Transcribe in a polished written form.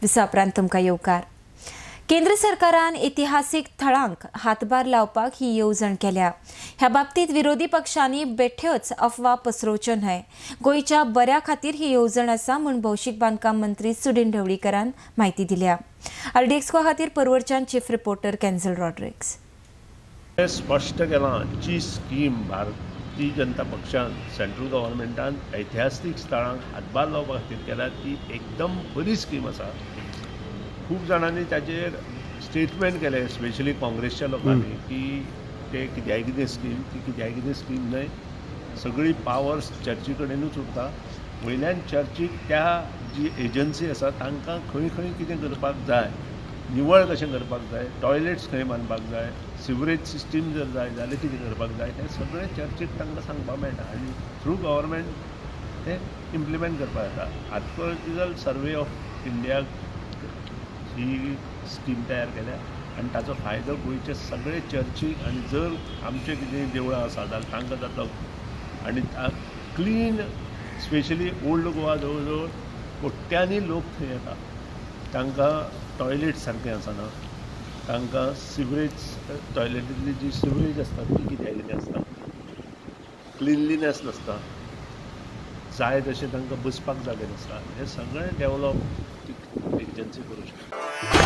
दिसा उपरांत तुमकां येवकार. केंद्र सरकारान इतिहासीक थळांक हातभार लावपाक ही येवजण केल्या. ह्या बाबतीत विरोधी पक्षांनी बेठ्योच अफवा पसरोवच्यो न्हय. गोंयच्या बऱ्या खातीर ही येवजण आसा म्हूण भौशीक बांदकाम मंत्री सुदिन ढवळीकरान म्हायती दिल्या. आरडीएक्सको खातीर परवरच्यान चीफ रिपोर्टर कॅन्झल रॉड्रिक्स. स्पश्ट केलां, जी स्कीम भारतीय जनता पक्षान सेंट्रल गव्हर्मेंटान ऐतिहासीक स्थळांक हातभार लावपा खातीर केल्या ती एकदम बरी स्कीम आसा. खूब जाणांनी ताचेर स्टेटमेंट केले, स्पेशली काँग्रेसच्या लोकांनी, की ते कित्याय कितें स्कीम, ती कित्याय कितें स्कीम न्हय. सगळी पावर्स चर्ची कडेनूच उरता. वयल्यान चर्चीक त्या जी एजन्सी आसा तांकां खंय खंय कितें करपाक जाय, निवळ कशें करपाक जाय, टॉयलेट्स खंय बांदपाक जाय, सिवरेज सिस्टीम जर जाय जाल्यार कितें करपाक जाय, हें सगळें चर्चीक तांकां सांगपाक मेळटा आनी थ्रू गव्हर्मेंट हें इम्प्लिमेंट करपाक जाता. Archaeological survey of India he scheme तयार केल्या आनी ताचो फायदो गोंयचे सगळे चर्चीक आनी जर आमचे कितें देवळां आसा जाल्यार तांकां जातलो. आनी क्लीन स्पेशली ओल्ड गोवा जवळ जवळ कोट्यांनी लोक थंय येता, तांकां टॉयलेट सारकें आसना, तांकां सिवरेज टॉयलेटींतली जी सिवरेज आसता ती कित्याक कितें आसता, क्लिनलीनेस नासता, जाय तशें तांकां बसपाक जागे नासता. हें सगळें डेवलप ती एजन्सी करूं शकता.